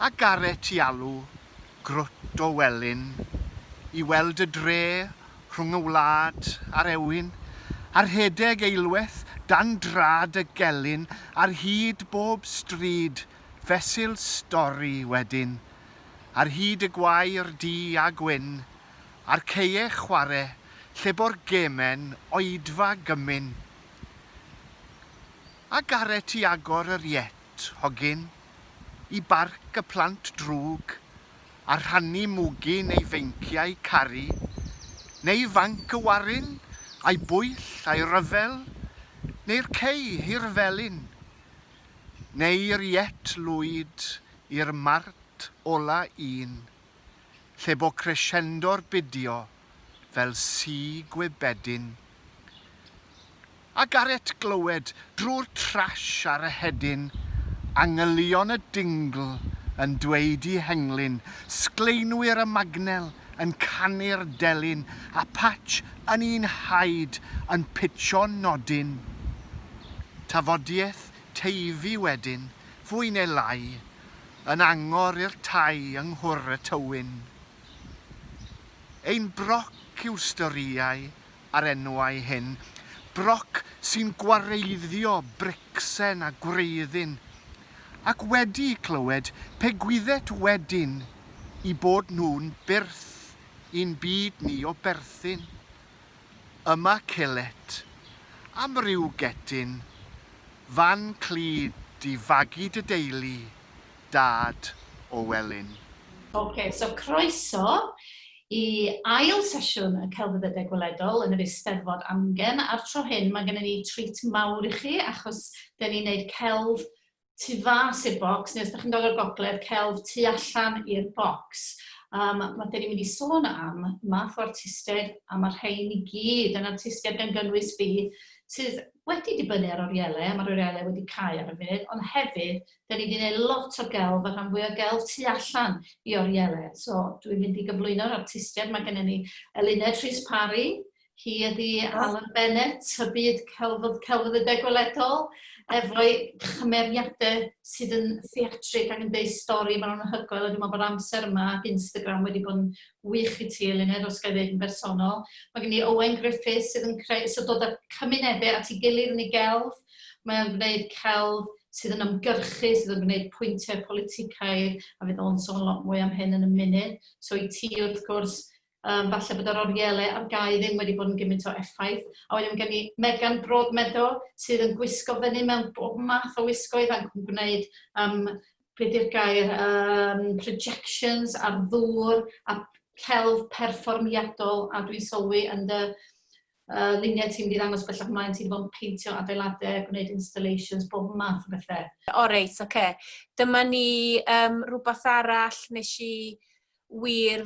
A garet i alw grwt o welyn I weld y dre rhwng y wlad a'r ewin, A rhedeg eilweth dan drad y gelyn Ar hyd bob stryd fesul stori wedyn, Ar hyd y gwair du a gwyn, A'r ceie chware lle bo'r gemen oedfa gymun. A garet i agor yr iet, hogyn, I barc y plant drwg, A rhannu mwgyn ei feinciau caru, Neu fanc y warin, a'i bwyll a'i ryfel, Neu'r cei hirfelyn, Neu'r iet lwyd i'r mart ola un, Lle bo crescendo'r budio fel si gwybedyn. A garet glywed drwy'r trash ar y hedyn, Angylion y dingl yn dweud 'u henglyn, Sgleinwyr y magnel yn canu'r delyn, A Patch yn un haid yn pitio nodyn. Tafodiaeth Teifi wedyn, fwy neu lai, Yn angor i'r tai yng Nghwr y Tywyn. Ein broc yw'r storïau a'r enwau hyn, broc sy'n gwareiddio bricsen a gwreiddyn, ac wedi clywed pe gwyddet wedyn 'u bod nhw'n byrth i'n byd ni o berthyn. Yma celet, am ryw getyn, fan clyd i fagu dy deulu, dad o welyn. Ok, so croeso i ail sesiwn y Celfyddydau Gweledol yn yr Eisteddfod Amgen. A'r tro hyn mae gennym ni treat mawr i chi achos dyn ni'n neud celf tu fas i'r bocs, neu os ydych chi'n dod o'r gogledd, celf tu allan i'r bocs. Mae dyn ni'n mynd i sôn am math o artistiaid, a mae'r rhain i gyd yn artistiaid gan gynnwys fi, sydd wedi dibynnu ar orielau, a mae'r orielau wedi cau ar y funud, ond hefyd Da ni 'di gwneud lot o gelf, a rhan fwya o gelf tu allan i orielau. So dwi'n mynd i gyflwyno'r artistiaid. Mae gennym ni Eluned Rhys Parry, hi ydi Alan Bennett, y byd celfydd, celfyddydau gweledol, efo'i chymeriadau sydd yn theatrig ac yn deud stori, maen nhw'n anhygoel, a dwi'n meddwl bod amser yma ac Instagram wedi bod yn wych i ti, Eluned, os ga i ddeud yn bersonol. Mae gen i Owen Griffiths sydd yn creu, sydd dod â cymunedau at ei gilydd yn ei gelf. Mae o'n gwneud celf sydd yn ymgyrchu, sydd yn gwneud pwyntiau politicaidd, a fydd o'n sôn lot mwy am hyn yn y munud. So i ti, wrth gwrs, falle bod yr orielau ar gau ddim wedi bod yn gymaint o effaith. A wedyn mae gen i Megan Broadmeadow, sydd yn gwisgo fyny mewn bob math o wisgoedd ac yn gwneud, be di'r gair, projections ar ddŵr a celf perfformiadol, a dwi'n sylwi yn dy luniau ti'n mynd i ddangos bellach ymlaen, ti wedi bod yn peintio adeiladau, gwneud installations, bob math o bethau. O reit, oce. Okay. Dyma ni rhywbeth arall nes i wir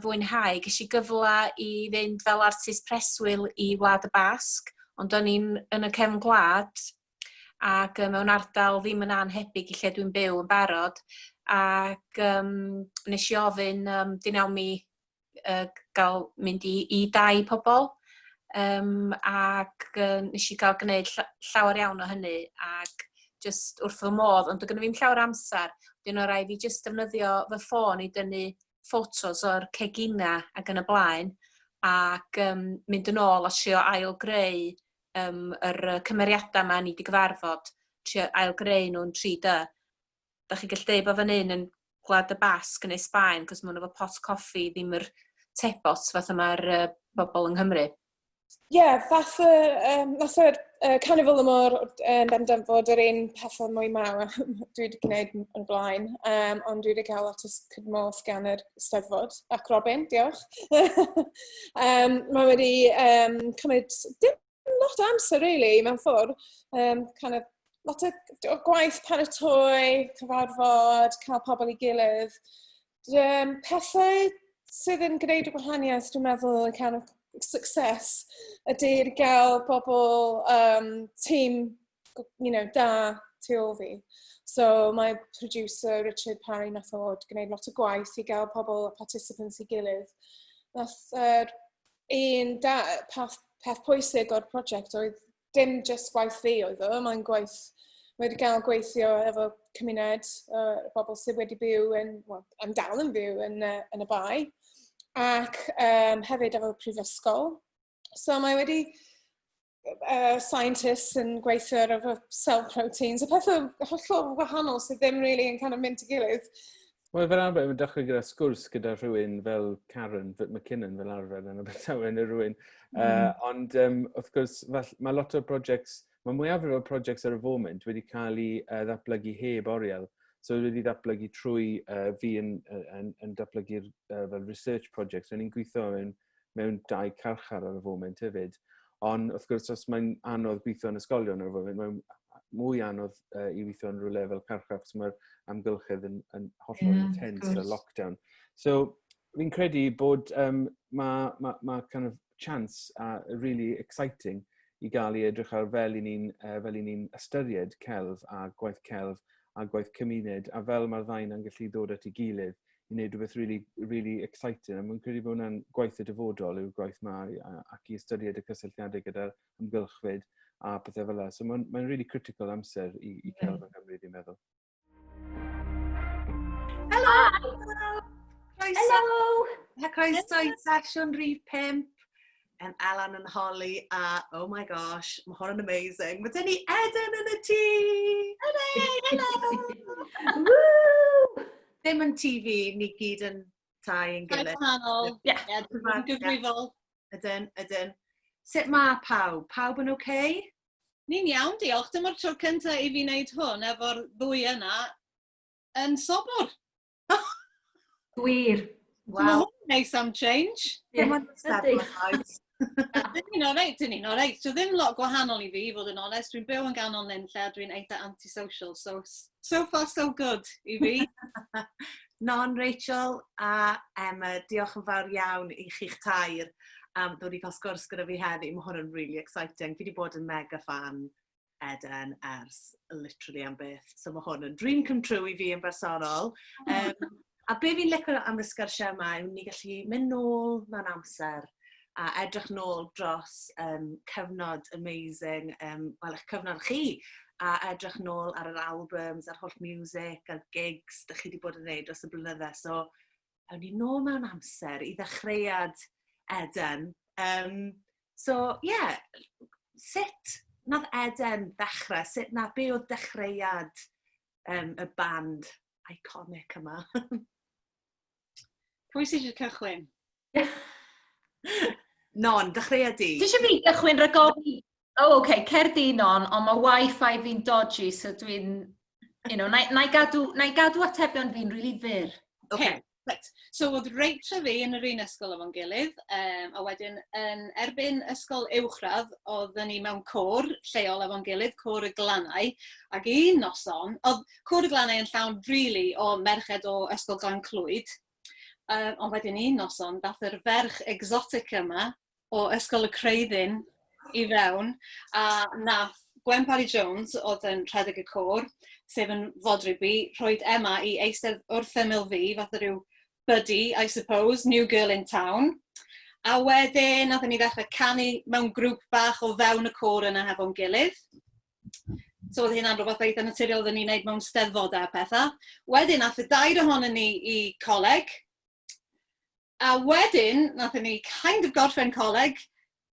fwynhau. Ges i gyfle i fynd fel artist preswyl i Wlad y Basg, ond o'n i'n yn y cefn gwlad ac mewn ardal ddim yn anhebyg i lle dwi'n byw yn barod, ac nes i ofyn di nawn mi gael mynd i dai pobl, ac nes i gael gwneud llawer iawn o hynny, ac jyst wrth fy modd, ond doedd gynno fi'm llawer o amser, wedyn o' raid fi jyst defnyddio fy ffôn i dynnu ffotos o'r cegina ac yn y blaen, ac mynd yn ôl a trio ail-greu yr cymeriadau 'ma ni 'di gyfarfod, trio ail-greu nhw'n 3D. Dach chi'n gallu deud bod fan hyn yn Gwlad y Basg neu Sbaen, cos maen nhw efo pot coffi, ddim yr tebot fatha mae'r bobl yng Nghymru. Ie, yeah, fath y, nath yr Carnival y Môr bendant fod yr un pethau mwy mawr dwi wedi gwneud yn blaen, ond dwi wedi cael lot o cydmodd gan yr Steddfod ac Robin, diolch. Mae wedi cymryd dim lot o amser, really, mewn ffordd. Kind of, lot o gwaith paratoi, cyfarfod, cael pobl i gilydd. Pethau sydd yn gwneud y gwahaniaeth, dwi'n meddwl, y kind of success, ydy'r gael bobl, tîm da tu ôl fi. So mae producer Richard Parry nath o gwneud lot o gwaith i gael pobl a participants i gilydd. Nath un da, peth pwysig o'r prosiect oedd dim just gwaith fi oedd o, mae'n gwaith, Mae wedi cael gweithio efo cymuned, bobl sydd wedi byw yn, well, yn dal yn byw yn, yn y bae, ac hefyd efo prifysgol. So mae wedi scientists yn gweithio ar efo cell proteins, a pethau hollol wahanol sydd ddim really yn kind of mynd i gilydd. Wel, fel arfer, mae'n dechrau gyda sgwrs gyda rhywun fel Karen McKinnon fel arfer yn Abertawe neu rhywun. Ond, wrth gwrs, fall, mae lot o projects, mae mwyafrif o projects ar y foment wedi cael ei ddatblygu heb oriel. So wedi ddatblygu trwy fi yn datblygu'r fel research projects. So ni'n gweithio mewn dau carchar ar y foment hefyd. Ond wrth gwrs, os mae'n anodd gweithio yn ysgolion ar y foment, mae'n mwy anodd i weithio yn rhywle fel carchar, achos mae'r amgylchedd yn hollol intense a lockdown. So, fi'n credu bod ma kind of chance a really exciting i gael ei edrych ar fel i ni'n ystyried celf a gwaith celf a gwaith cymuned, a fel mae'r ddau yna'n gallu dod at ei gilydd i wneud rhywbeth really, really exciting. A mae'n credu bod hwnna'n gwaith y dyfodol yw'r gwaith ma ac i ystyried y cysylltiadau gyda'r amgylchfyd a pethau fel yna. So mae'n really critical amser i celf yng Nghymru, fi'n meddwl. Helo! Croeso! Helo! Croeso i sesiwn rhif 5. Elan yn Holly a, oh my gosh, mae hwn yn amazing. Mae dyn ni Eden yn y tŷ! Eden! Hello! Woo! Ddim yn TV, ni gyd yn tai yn Tai gilydd. gwahanol. Ie. Ie, dwi'n gyfrifol. Ydyn, ydyn. Sut mae pawb? Pawb yn oce? Okay? Ni'n iawn, diolch. Dyma'r tro cyntaf i fi wneud hwn efo'r ddwy yna yn sobor. Gwir. Mae Wel, hwn yn neis am change. Ie. dim ond Ydi. Steddfod. Dyn ni'n oreit, dyn ni'n oreit. So ddim lot gwahanol i fi, i fod yn onest. Dwi'n byw yn ganol nunlle, dwi'n eitha antisocial, so so far so good i fi. Non, Rachel a Emma, diolch yn fawr iawn i chi'ch tair am ddod i cael sgwrs gyda fi heddi. Mae hwn yn really exciting. Fi wedi bod yn mega fan Eden ers literally am byth. So mae hwn yn dream come true i fi yn bersonol. A be fi'n licio am y sgyrsiau yma yw ni gallu mynd nôl mewn amser a edrych nôl dros cyfnod amazing, wel, eich cyfnod chi, a edrych nôl ar yr albums, ar holl music, a'r gigs dych chi wedi bod yn gwneud dros y blynydde. So, awn ni nôl mewn amser i ddechreuad Eden. So, yeah, sut nath Eden ddechrau? Sut na, be oedd dechreuad y band iconic yma? Pwy sydd eisiau cychwyn? Non, dechreuad di. Ti eisiau fi gychwyn rhag ofn? Oh, okay, cer di Non, ond mae Wi-Fi fi'n dodgy, so dwi'n... Na i gadw atebion fi'n really fyr. Okay. Right. So oedd Rachel a fi yn yr un ysgol efo'n gilydd, a wedyn yn erbyn ysgol uwchradd, oedden ni mewn côr lleol efo'n gilydd, Côr y Glannau, ac un noson, oedd Côr y Glannau yn llawn really o merched o Ysgol Glan Clwyd, ond wedyn un noson, dath yr ferch exotic yma o Ysgol y Creuddyn i fewn, a nath Gwen Parry Jones, oedd yn rhedeg y côr, sef yn fodryb i, rhoed Emma i eistedd wrth ymyl fi, fath o ryw buddy, I suppose, new girl in town. A wedyn, nathon ni ddechrau canu mewn grŵp bach o fewn y côr yna hefo'n gilydd. So oedd hynna'n rhywbeth eitha naturiol oedden ni'n neud mewn steddfodau a pethau. Wedyn, nath y dair ohonon ni i coleg. A wedyn, nathon ni kind of gorffen coleg,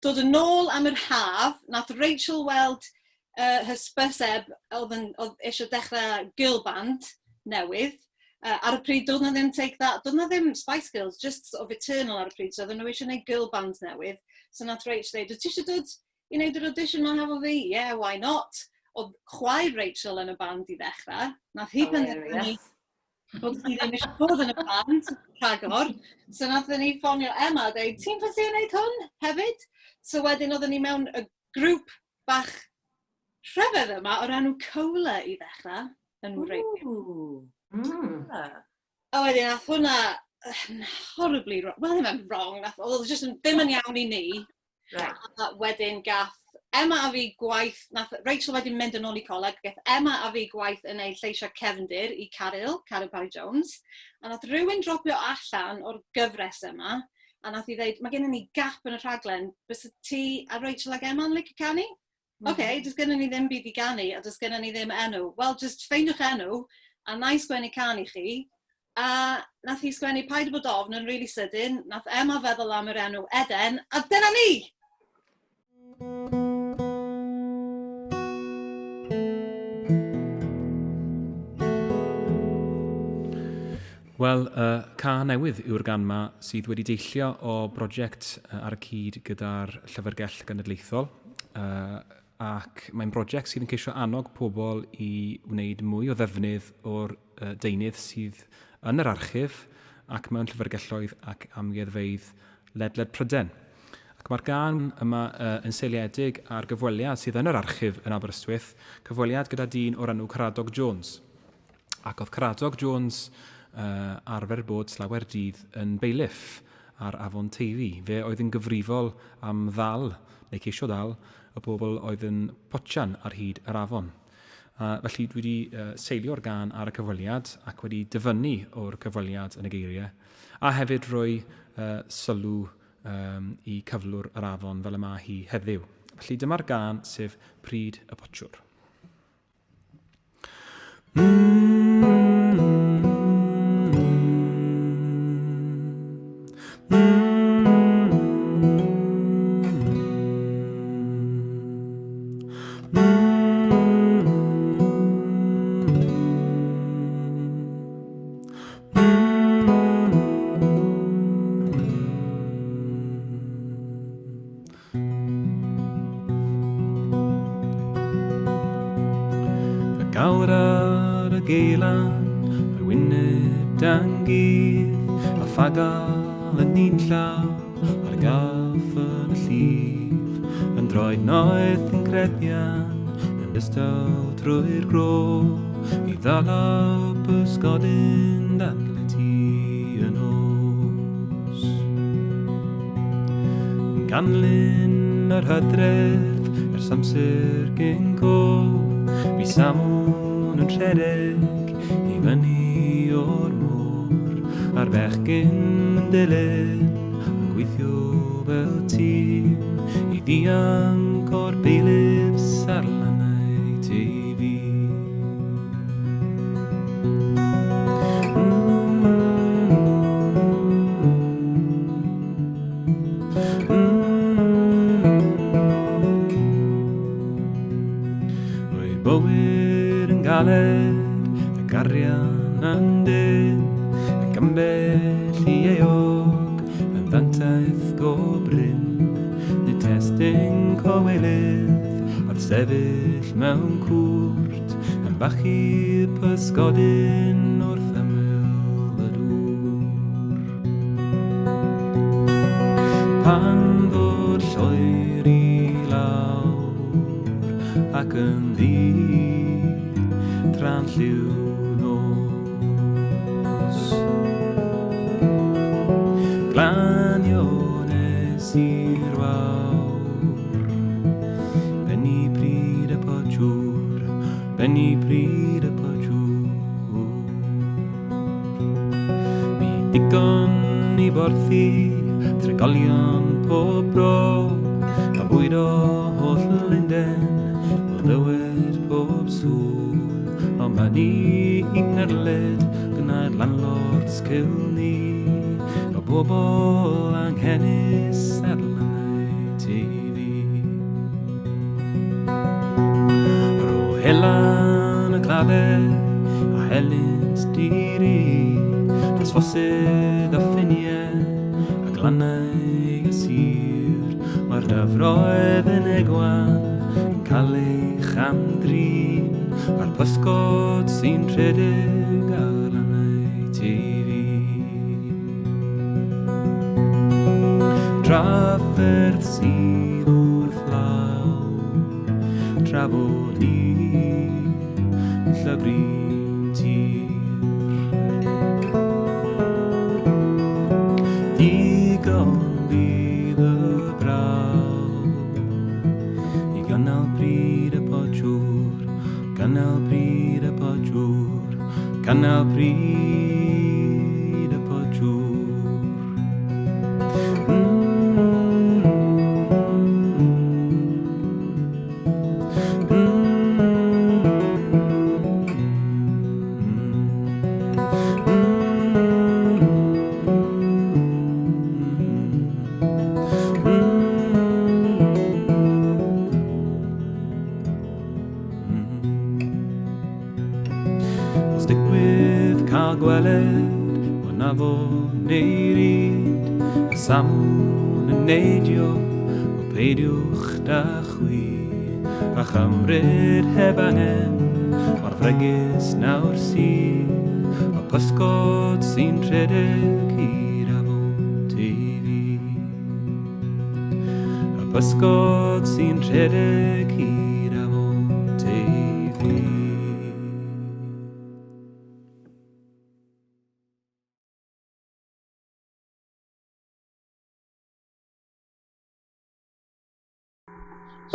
dod yn ôl am yr haf, nath Rachel weld hysbyseb oedd eisiau dechrau girl band newydd. Ar y pryd, doedd na ddim Take That, doedd na ddim Spice Girls, just sort of Eternal ar y pryd, so oedden nhw eisiau gwneud girl band newydd. So nath Rachel dweud, "Wyt ti eisiau dod i wneud yr audition ma hefo fi?" "Yeah, why not?" Oedd chwaer Rachel yn y band i ddechrau. Nath hi penderfynu bod hi ddim eisiau bod yn y band rhagor. So nath ni ffonio Emma a dweud, "Ti'n ffansi wneud hwn hefyd?" So wedyn oedden ni mewn y grŵp bach rhyfedd yma o'r enw Cola i ddechrau yn wreiddiol. Ooh. A wedyn nath hwnna yn horribly wrong. Wel, ddim yn wrong, nath, oedd o just ddim yn iawn i ni. A wedyn gath Emma a fi gwaith, nath Rachel wedyn mynd yn ôl i coleg, gath Emma a fi gwaith yn ei lleisiau cefndir i Caryl, Caryl Parry Jones, a nath rhywun dropio allan o'r gyfres yma, a nath i ddeud, "Mae gennym ni gap yn y rhaglen, bysa ti a Rachel ag Emma yn licio canu?" Oce, okay, does gennym ni ddim byd i ganu a does gennym ni ddim enw. Wel, just ffeindiwch enw a na i sgwennu can i chi. A nath hi sgwennu Paid â Bod Ofn yn really sydyn. Nath Emma feddwl am yr enw Eden, a dyna ni! Wel, y cân newydd yw'r gan 'ma sydd wedi deillio o brosiect ar y cyd gyda'r Llyfrgell Genedlaethol ac mae'n brosiect sydd yn ceisio annog pobl i wneud mwy o ddefnydd o'r deunydd sydd yn yr archif ac mewn llyfrgelloedd ac amgueddfeydd ledled Prydain. Ac mae'r gân yma yn seiliedig ar gyfweliad sydd yn yr archif yn Aberystwyth, cyfweliad gyda dyn o'r enw Caradog Jones. Ac oedd Caradog Jones uh, arfer bod slawer dydd yn beiliff ar afon Teifi. Fe oedd yn gyfrifol am ddal, neu ceisio dal, y bobl oedd yn potsian ar hyd yr afon. Felly dwi wedi uh, seilio'r gân ar y cyfweliad ac wedi dyfynnu o'r cyfweliad yn y geiriau, a hefyd rhoi uh, sylw um, i cyflwr yr afon fel y mae hi heddiw. Felly dyma'r gân sef Pryd y Potsiwr. Y gawr ar y geilan, y wyneb dan gudd, a ffagal yn un llaw, a'r gaff yn y llif, yn droed noeth yn crepian, yn dystaw trwy'r gro, i ddala pysgodyn dan lety y nos. Ganlyn yr hydref ers amser gyn co, bu Samwn yn rhedeg i fyny o'r môr, a'r bechgyn yn dilyn yn gweithio fel tîm i ddianc o'r bailiffs ar lannau Teifi. Roedd bywyd yn galed, y garian yn dyn, ac ambell i eog yn ddantaith go brin. Nid testun cywilydd oedd sefyll mewn cwrt yn bachu pysgodyn wrth ymyl y dŵr. Pan fod lloer i lawr ac yn ddu tra'n lliw nos. Glanio nes i'r wawr, benni pryd y potsiwr, benni pryd y potsiwr. Bu digon i borthi trigolion pob bro, a bwyd o holl Lunden, o ddywed pob sŵn. Ond mae ni i erlid gwna'r landlords cilni, o bobl anghenus ar lannau Teifi. Ro helan y clafer a helynt diri, dros ffosydd a ffiniau a glannau y sir. Mae'r dyfroedd yn egwan yn cael ei cham-drin, a'r pysgod sy'n rhedeg ar lannau Teifi. Trafferth sydd wrth law, tra bod ni yn llygru'n tir. Digon bydd y braw i gynnal pryd y potsiwr, gynnal pryd y potsiwr, gynnal pryd y potsiwr. samwn yn neidio, o peidiwch da chwi, a chymryd heb angen, mor fregus nawr sydd, y pysgod sy'n rhedeg hyd afon Teifi. Y pysgod sy'n rhedeg hyd afon Teifi.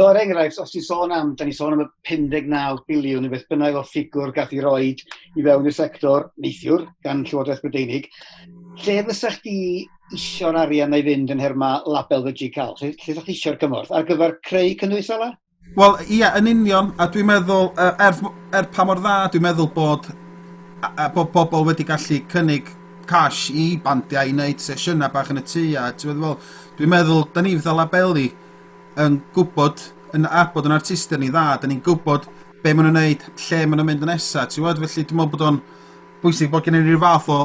So er enghraifft, os ti'n sôn am, da ni sôn am y 59 biliwn neu beth bynnag o ffigwr gath i roed i fewn i'r sector neithiwr gan Llywodraeth Brydeinig, lle fysa chdi isio'r arian na i fynd yn herma label fedri cael? Lle, lle fysa chdi isio'r cymorth? Ar gyfer creu cynnwys fel Wel, ia, yn union, a dwi'n meddwl, er, er pa mor dda, dwi'n meddwl bod, a, bod pobl wedi gallu cynnig cash i bandiau i wneud sesiynau bach yn y tŷ, a ti'n meddwl, dwi'n meddwl, da ni fatha labeli yn gwybod, yn abod yn artistiaid ni dda, da ni'n gwybod be maen nhw'n wneud, lle maen nhw'n mynd yn nesaf, ti'n gwybod, felly dwi'n meddwl bod o'n bwysig bod gen i rhyw fath o,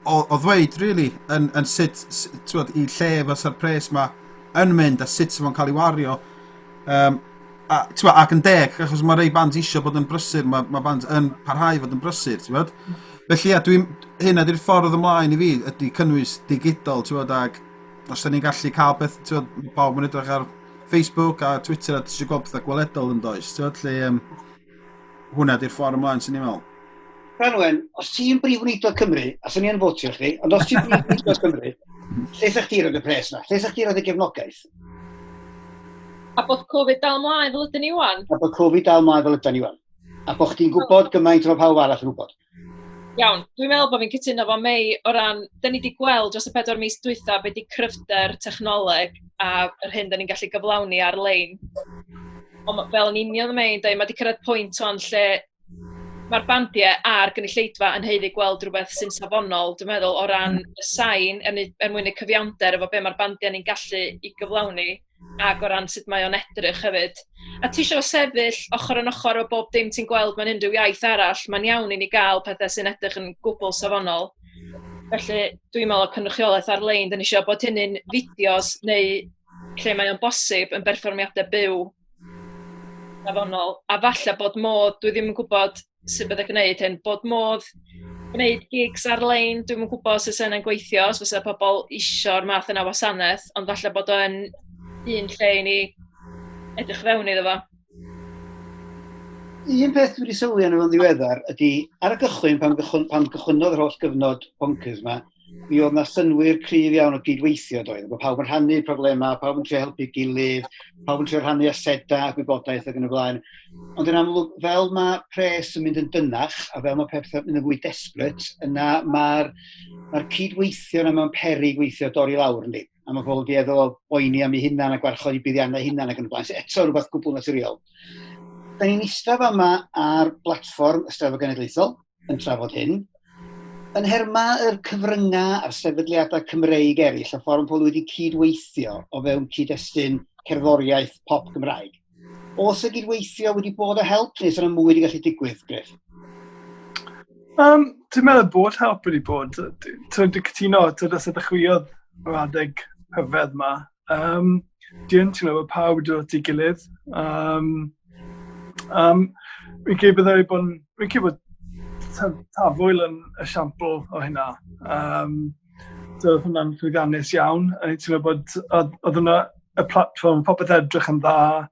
o, o ddweud, really, yn, yn sut, ti'n gwybod, i lle fysa'r pres ma yn mynd a sut fo'n cael ei wario. Um, a, twa, ac yn deg, achos mae rei bands eisiau bod yn brysur, mae, mae bands yn parhau fod yn brysur, ti'n gwybod? Felly, ia, dwi'n, hyn ydy'r ffordd ymlaen i fi, ydy cynnwys digidol, ti'n gwybod, ac os da ni'n gallu cael beth, ti'n gwybod, pawb yn edrych ar Facebook a Twitter a ti'n gweld pethau gweledol yn does, ti'n gwybod, lle, um, hwnna di'r ffordd ymlaen sy'n ni'n meddwl. Branwen, os ti'n brif weinidog Cymru, a sy'n ni'n fotio chdi, ond os ti'n brif weinidog Cymru, lle sa'ch chdi roed y pres na? Lle sa'ch chdi roed y gefnogaeth? A bod Covid dal ymlaen fel ydyn ni wan? A bod Covid dal ymlaen fel ydyn ni wan. A bod chdi'n gwybod gymaint o pawb arall yn gwybod. Iawn, dwi'n meddwl bod fi'n cytuno fo Mei o ran, da ni wedi gweld dros y pedwar mis dwytha be di cryfder technoleg a yr hyn da ni'n gallu gyflawni ar-lein. Ond fel yn union Mei'n dweud, mae wedi cyrraedd pwynt o'n lle mae'r bandiau a'r gynulleidfa yn haeddu gweld rhywbeth sy'n safonol, dwi'n meddwl, o ran y sain, er, er mwyn y cyfiawnder efo be mae'r bandiau ni'n gallu i gyflawni, ac o ran sut mae o'n edrych hefyd. A ti eisiau sefyll ochr yn ochr o bob dim ti'n gweld mewn unrhyw iaith arall, mae'n iawn i ni gael pethau sy'n edrych yn gwbl safonol. Felly dwi'n meddwl o cynrychiolaeth ar-lein, dyn ni eisiau bod hynny'n fideos neu lle mae o'n bosib yn berfformiadau byw safonol. A falle bod modd, dwi ddim yn gwybod sut bydde gwneud hyn, bod modd gwneud gigs ar-lein, dwi'm yn gwybod os yna gweithio, os fysa pobl isio'r math yna o wasanaeth, ond falle bod o'n un lle i ni edrych fewn iddo fo. Un peth dwi wedi sylwi arno fo'n ddiweddar ydy, ar y gychwyn, pan, gychwyn, pan gychwynnodd yr holl gyfnod bonkers yma, mi oedd na synnwyr cryf iawn o gydweithio doedd. Bod pawb yn rhannu problemau, pawb yn trio helpu gilydd, pawb yn trio rhannu asedau a gwybodaeth ac yn y blaen. Ond yn amlwg, fel mae pres yn mynd yn dynach a fel mae pethau yn mynd yn fwy desperate, yna mae'r mae cydweithio yna mewn peryg weithio dorri lawr, yndi? A mae pobl wedi o boeni am eu hunan a gwarchod eu buddiannau hunan ac yn y blaen. So eto rhywbeth gwbl naturiol. Da ni'n eistedd fama ar blatfform y Steddfod Genedlaethol yn trafod hyn. Yn herma yr cyfryngau a'r sefydliadau Cymreig eraill, y ffordd pobl wedi cydweithio o fewn cyd-destun cerddoriaeth pop Gymraeg. Oes y gydweithio wedi bod o help neu sy'n mwy wedi gallu digwydd, Griff? Um, dwi'n meddwl bod help wedi bod. Dwi'n cytuno, dwi'n os ydych chwiodd yr adeg hyfedd yma. Um, dwi'n teimlo bod pawb wedi dod at ei gilydd. Um, um, fi'n credu byddai bod yn... Fi'n credu bod tafwyl yn esiampl o hynna. Um, so oedd hwnna'n llwyddiannus iawn. A ni'n teimlo bod oedd, oedd hwnna y platfform, popeth edrych yn dda.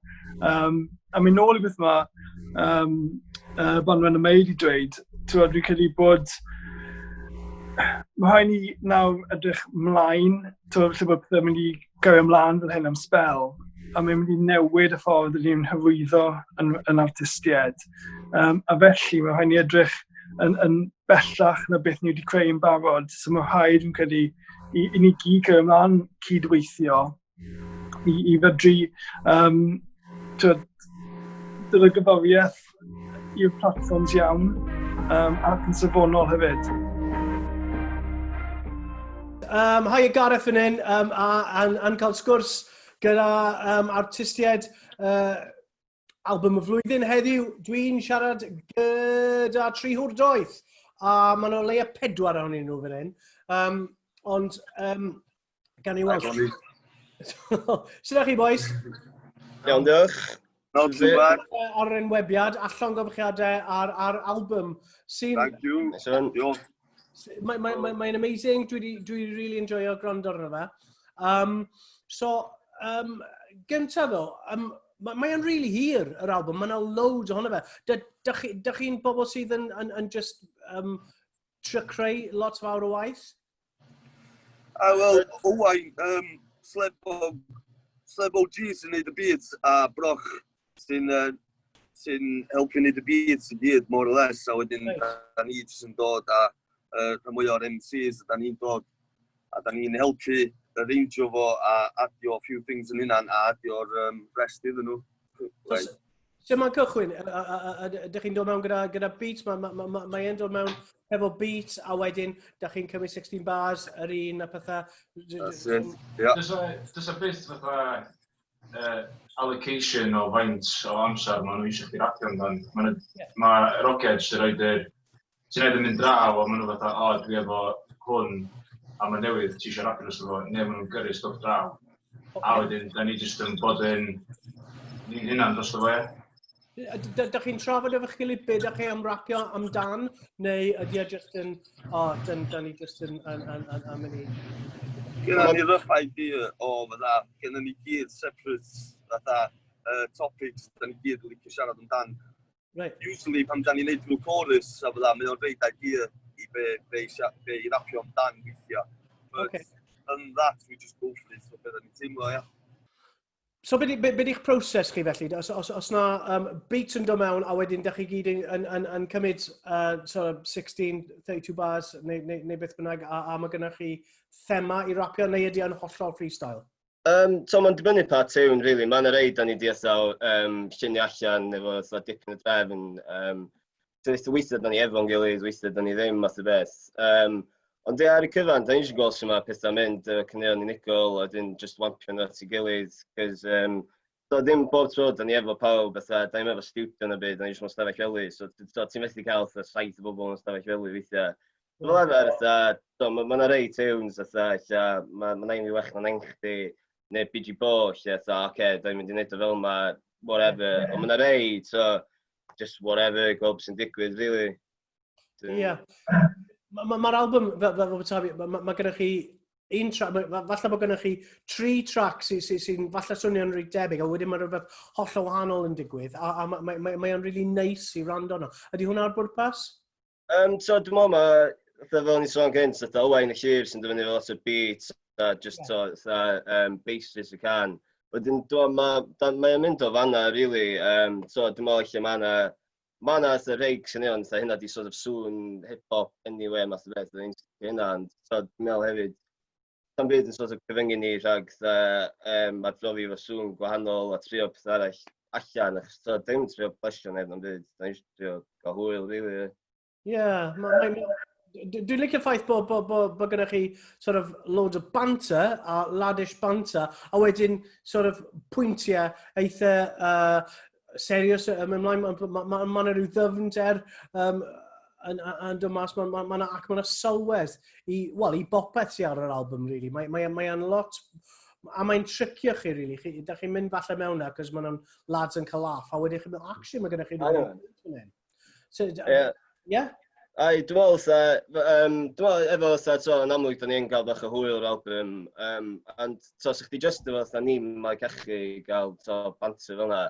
Um, a mi nôl i beth mae um, Banwen y May wedi dweud, ti'n fi'n credu bod mae rhaid ni nawr edrych mlaen, ti'n felly bod pethau'n mynd i gario ymlaen fel hyn am sbel, a mae'n mynd i newid y ffordd ydyn ni'n hyrwyddo yn, yn artistiaid. Um, a felly mae rhaid ni edrych yn, yn bellach na beth ni wedi creu yn barod. So mae rhaid, yn credu, i, i ni gyd cario ymlaen cydweithio i, i fedru um, dod y gyforiaeth i'r platfforms iawn um, ac yn safonol hefyd. Um, hi, Gareth fan hyn, um, a, a, a'n cael sgwrs gyda um, artistiaid uh, album y flwyddyn heddiw. Dwi'n siarad gyda tri hwr doeth, a maen nhw leia pedwar ohonyn nhw fan hyn. Um, ond um, Gan i weld. Sut ydych chi, boys? Iawn, diolch. Not too bad. Ar yr enwebiad, a llongyfarchiadau ar album. Sy'n... Thank you. Diolch. Mae'n mae, mae, mae amazing, dwi really enjoyo gwrando arno fe. So, gyntaf ddo, mae o'n really hir, yr album, mae yna loads ohono fe. Da chi'n bobl sydd yn just trio creu lot fawr o waith? Ah, wel, Owain, Slebo G sy'n neud y beats a Broch sy'n helpu neud y beats i gyd, more or less, a wedyn da ni jyst yn dod a rhan mwy o'r MCs, da ni'n dod a da ni'n helpu arrangeo fo a adio a few things yn hynna'n a adio'r rest iddyn nhw. Right. So mae'n cychwyn, ydych chi'n dod mewn gyda beats, mae ma e'n dod mewn hefo beats, a wedyn ydych chi'n cymryd 16 bars yr un a pethau. That's it, yeah. Does a byth fatha allocation o faint o amser maen nhw eisiau chdi rapio amdan. Mae'r ma roced sy'n rhoid yr... Ti'n rhaid yn mynd draw a maen nhw fatha, o, dwi efo hwn, a mae newydd, ti eisiau rapio dros fo, neu maen nhw'n gyrru stwff draw. A wedyn, da ni jyst yn bod yn ni'n hunan dros fo, ie. Da chi'n trafod efo'ch gilydd be da chi am rapio amdan, neu ydy e just yn, o, oh, da ni just yn mynd i... Gynna ni rough idea o fatha, gynna ni gyd separate fatha topics da ni gyd yn licio siarad amdan. Usually pan da ni'n neud rhyw chorus a fatha, mae o'n rhoid idea i be i rapio amdan weithiau. But other than that, we just go for it, so be da ni'n teimlo, ia. So be di'ch proses chi felly? Os na beats yn dod mewn a wedyn da chi gyd yn cymryd sort of 16, 32 bars neu beth bynnag a mae gennych chi thema i rapio neu ydy o'n hollol freestyle? So mae'n dibynnu pa tiwn, really. Mae'n rei da ni di eitha llunio allan efo eitha dipyn o drefn. So weithiau da ni efo'n gilydd, weithiau da ni ddim, math o beth. Ond ie, ar y cyfan, da ni eisiau gweld sut mae pethau'n mynd, caneuon unigol, a wedyn just wampio nhw at ei gilydd. Cos, so ddim bob tro da ni efo pawb, fatha, da ni'n efo studio na byd, da ni eisiau mewn stafell wely. So ti'n methu cael fatha 7 o bobl yn stafell wely weithiau. Fel arfer, fatha, so, ma' 'na rei tunes, fatha, ella, ma' nain fi well na nain chdi, neu BG Bo, lle, fatha, oce, okay, da ni'n mynd i wneud o fel yma, whatever. Ond ma' 'na rei, so, just whatever, gweld beth sy'n digwydd, really. Ie. Yeah. Mae'r ma album, fel beth mae gennych chi un track, falle bod gennych chi tri track sy'n sy falle swnio'n rhy debyg, a wedyn mae rhywbeth hollol wahanol yn digwydd, a mae o'n really nice i wrando arno. Ydy hwnna ar bwrpas? So dwi'n meddwl mae, fatha fel ni'n sôn gynt, fatha Owain y Llyr sy'n dyfynnu fel lot o beats, a just so, fatha, basis y can. Wedyn, dwi'n meddwl, mae o'n mynd o fanna, really. So, dwi'n meddwl lle mae 'na fatha rei caneuon, fatha hynna di sort of sŵn hip-hop anyway, math o beth, dwi'n hynna, ond so, dwi'n meddwl hefyd, tam byd yn sort of cyfyngu ni rhag fatha, arbrofi efo sŵn gwahanol a trio pethau arall allan, achos so, dim trio plesio neb na'n byd, da ni jyst trio gael hwyl, really. Ie, yeah, dwi'n licio'r ffaith bod gennych chi sort of loads o banter a laddish banter, a wedyn sort of pwyntiau eitha serious yn ymlaen. Mae ma 'na rhyw ddyfnder yn dod mas, ac mae 'na sylwedd i, well, i bopeth sydd ar yr album, really. Mae mae lot, a mae'n tricio chi, really. Da chi'n mynd falle mewn na, cos mae lads yn cael laugh, a wedyn chi'n mynd, actually, mae gennych chi rhywbeth fan hyn. So, Ie. Yeah? Ai, dwi'n meddwl, fatha, dwi'n meddwl, efo, fatha, so, yn amlwg, da ni yn cael bach o hwyl o'r album, and, so, os chdi just efo, fatha, ni'n mae cachu i gael, so, banter fel yna,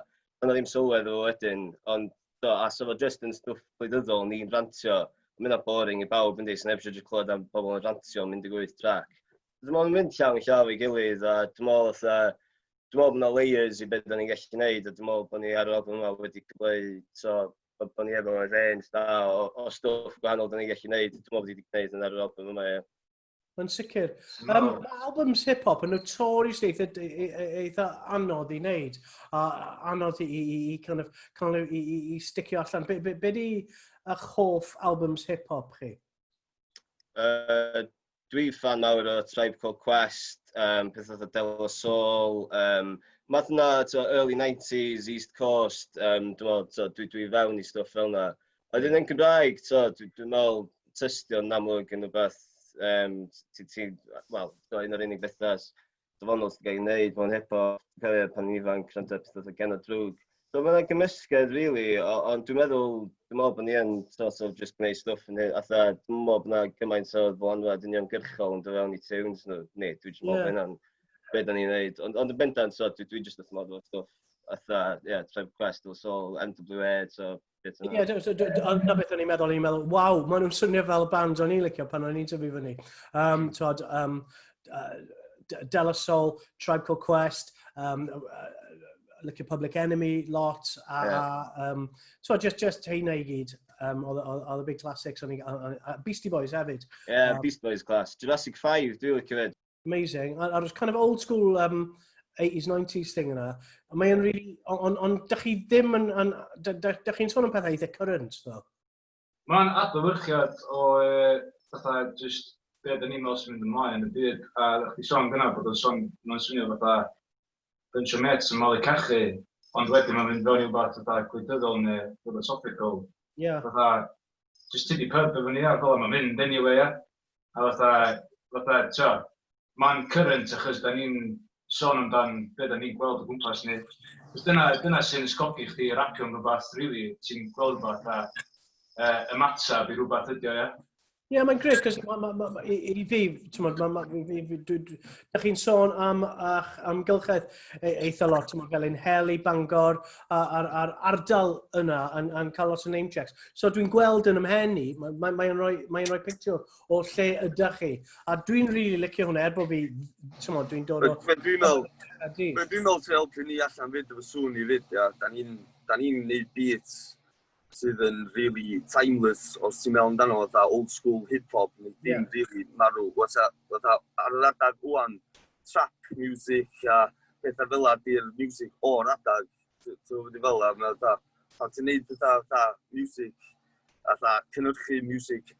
yna ddim sylwedd o wedyn, ond, so, a so fo just yn stwff gwleidyddol, ni'n rantio, mae'n mynd boring i bawb, yndi, so neb eisiau just clywed am bobl yn rantio am 18 track. Dwi'n meddwl, mynd llaw yn llaw i gilydd, a dwi'n meddwl, fatha, dwi'n meddwl bod yna layers i beth da ni'n gallu gwneud, a dwi'n meddwl bod ni ar yr album yma wedi cyfleu, so, bod ni efo range da o stwff gwahanol da ni'n gallu gwneud. Dwi'n meddwl bod ni wedi gwneud yn ar yr album yma, ie. Yn sicr. Mae albums hip-hop yn notoriously eitha anodd i wneud, a anodd i kind of, cael i sticio allan. Be di eich hoff albums hip-hop chi? Dwi fan mawr o Tribe Called Quest, peth fatha De La Soul, math yna, to, early 90s, East Coast, dwi'n meddwl, to, dwi fewn i stwff fel yna. A wedyn yn Cymraeg, to, dwi'n meddwl Tystion yn amlwg yn rhywbeth. Um, ti, ti, wel, so un o'r unig bethau safonol sy'n cael ei wneud mewn hip-hop, cofio pan o'n ifanc, gwrando ar pethau fatha Genod Droog. So mae'n gymysgedd, really, ond dwi'n meddwl, dwi'n meddwl bod ni yn sort of just gwneud stwff yn hyn, atha, dwi'n meddwl bod yna gymaint o ddylanwad uniongyrchol yn dod fewn i tunes nhw, neu dwi'n just meddwl bod hynna'n be da ni'n neud. Ond, ond yn bendant, so, dwi, dwi just wrth modd efo stwff, atha, yeah, Tribe Quest, Del Sol, MWA, so, bit yna. Ie, so, na beth o'n i'n meddwl, o'n i'n meddwl, waw, maen nhw'n swnio fel band o'n i'n licio pan o'n i'n tyfu fyny. Um, twod, um, De La Soul, Tribe Called Quest, um, licio Public Enemy lot, a, yeah. a um, so just, just heina i gyd, um, oedd y big classics, o'n i, a, a Beastie Boys hefyd. Yeah, um, Beastie Boys class. Jurassic 5, dwi'n licio fyd. Amazing. A, a kind of old school um, 80s, 90s thing yna. A mae'n really, ond on, on, dych chi ddim yn, yn dych chi'n sôn am pethau eitha current, though? Mae'n adlewyrchiad o uh, fatha just be da ni'n meddwl sy'n mynd ymlaen yn y byd. A ddech chi sôn gyna bod o'n sôn, mae'n swnio fatha bunch o mates yn malu cachu, ond wedyn mae'n mynd fewn i wbath fatha gwleidyddol neu philosophical. Yeah. Fatha, just ti di pub efo ni ar fel mae'n mynd anyway, ia. A fatha, fatha, tio, mae'n current achos da ni'n sôn amdan be da ni'n gweld o gwmpas ni. Cos dyna, dyna sy'n ysgogi chdi i rapio am rhywbeth, really, ti'n gweld rhywbeth a uh, ymateb i rhywbeth ydi o, ia. Ie, yeah, mae'n grêt, cos ma, ma, ma, ma, i, i fi, ti'n ma, ma, fi, fi, dwi, dwi, da chi'n sôn am ach, amgylchedd e, eitha lot, ti'n fel un Heli, Bangor, a'r ar, ardal yna yn, yn cael lot o name checks. So dwi'n gweld yn ymhen i, mae'n mae, mae rhoi, mae rhoi picture o lle ydych chi. A dwi'n rili really licio hwnna, er bod fi, ti'n mo, dwi'n dod o... Be dwi'n meddwl, be dwi'n meddwl sy'n helpu ni allan fyd efo sŵn i fyd, ia, da ni'n da ni'n neud beats sydd yn really timeless os ti'n meddwl amdano fatha old school hip-hop, neu ddim yeah. really marw. Fatha, fatha ar yr adag wwan, trap music a pethau fel la di'r music o'r adag. Ti'n gwybod fel la, mae fatha, pan ti'n neud fatha, fatha music, fatha cynhyrchu music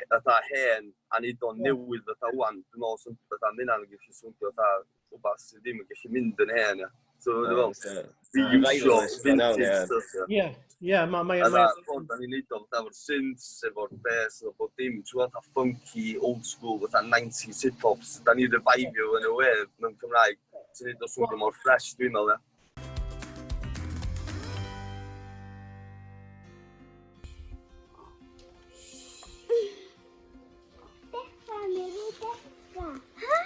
fatha hen a neud o'n newydd fatha wan, dwi'n meddwl sy'n fatha mae hynna'n gallu swndio fatha rhywbeth sydd ddim yn gallu mynd yn hen, ia. So, dwi'n meddwl, reusio vintage stuff, ia. Ie, ie, mae... Mae, A fatha, ffordd da ni'n neud o fatha efo'r synths, efo'r bass, efo bob dim, ti'n gwbod, fatha funky, old school, fatha 90s hip-hop, da ni'n revivio yn y we mewn Cymraeg, sy'n neud o swndio mor fresh, dwi'n meddwl, ia. Dechrau, Miri, dechrau. Ha!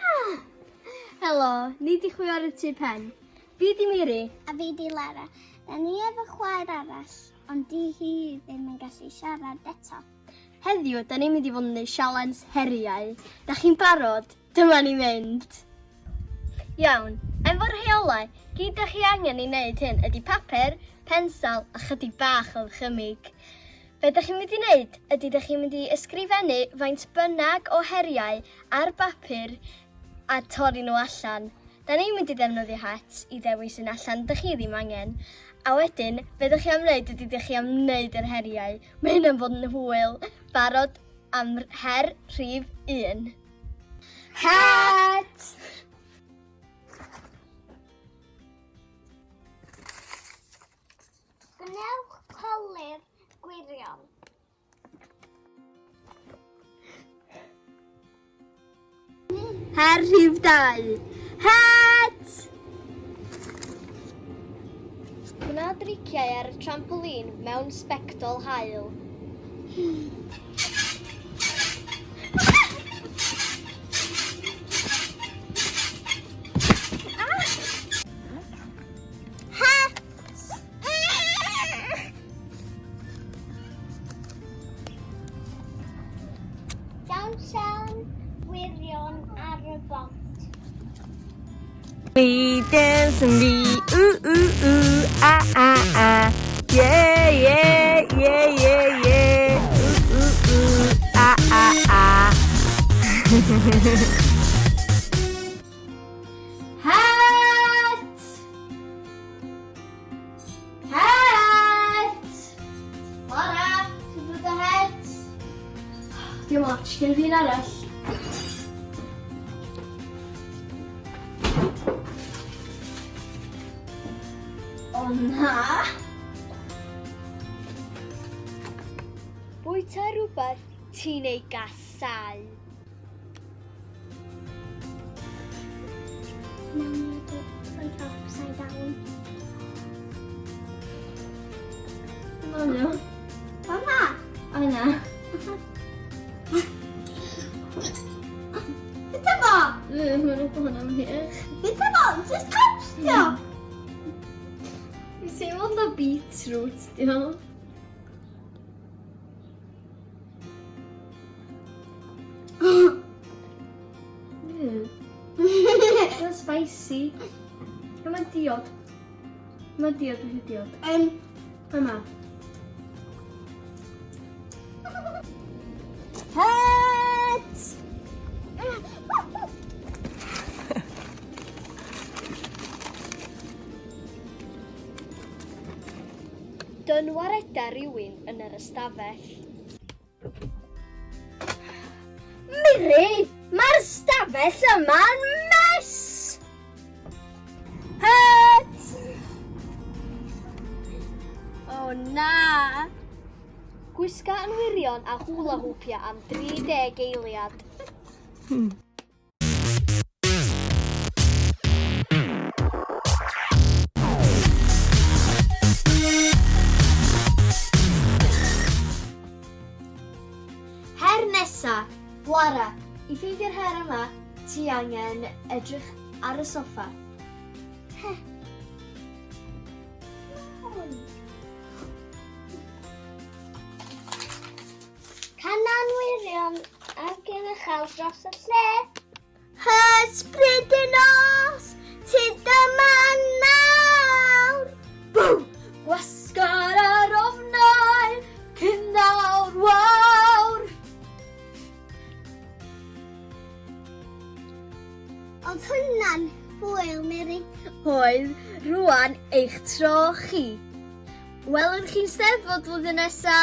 Helo, ni di chwiorydd Tŷ Pen. Fi di Miri. A fi di Lara. Da ni efo chwaer arall, ond di hi ddim yn gallu siarad eto. Heddiw, da ni'n mynd i fod yn gwneud sialens heriau. Da chi'n barod? Dyma ni'n mynd! Iawn, efo'r rheolau, gyd dych chi angen i wneud hyn ydy papur, pensel a chydig bach o ddychymyg. Be dych chi'n mynd i wneud ydy dych chi'n mynd i ysgrifennu faint bynnag o heriau ar bapur a torri nhw allan. Da ni'n mynd i ddefnyddio het i ddewis un allan dych chi ddim angen. A wedyn, be dych chi am wneud ydy dych chi am wneud yr heriau. Mae hynna'n fod yn hwyl. Barod am her rhif un. Het! Gwnewch colur gwirion. Her rhif 2. Het! Gwna driciau ar y trampolin mewn sbectol haul. Downtown gwirion ar y bont. We dance and we ooh ooh ooh ah ah ah yeah yeah yeah yeah yeah ooh ooh ooh ah ah ah. Het! Het! Lara, ti'n dod o het? Dim ots, gen i fi un arall. O na! Bwyta rhywbeth ti'n ei gasau. Nawn ni rhoi upside down. O no. Mama! O na. Beth efo? Mae'n rhywbeth hwnna'n hych. Beth efo? Just caws dio! Fi'n teimlo fatha beetroot, dio. Mae'n spicy. Mae'n diod. Mae'n diod, mae'n diod. Yma. Het! Dynwareda rywun yn yr ystafell. Miri, mae'r stafell yma'n mess! Het! O na! Gwisga yn wirion a hula hoopia am 30 eiliad. Her nesa, Lara, i ffeindio'r her yma, ti angen edrych ar y soffa. He. Canan wirion ac yn uchel dros y lle. Hysbryd y nos, ti dyma nawr. Bw! Gwasgar ar ofnau, cyn daw'r wawr. Oedd hwnna'n hwyl, Mary. Oedd, rwan eich tro chi. Welwn chi'n steddfod flwyddyn nesa.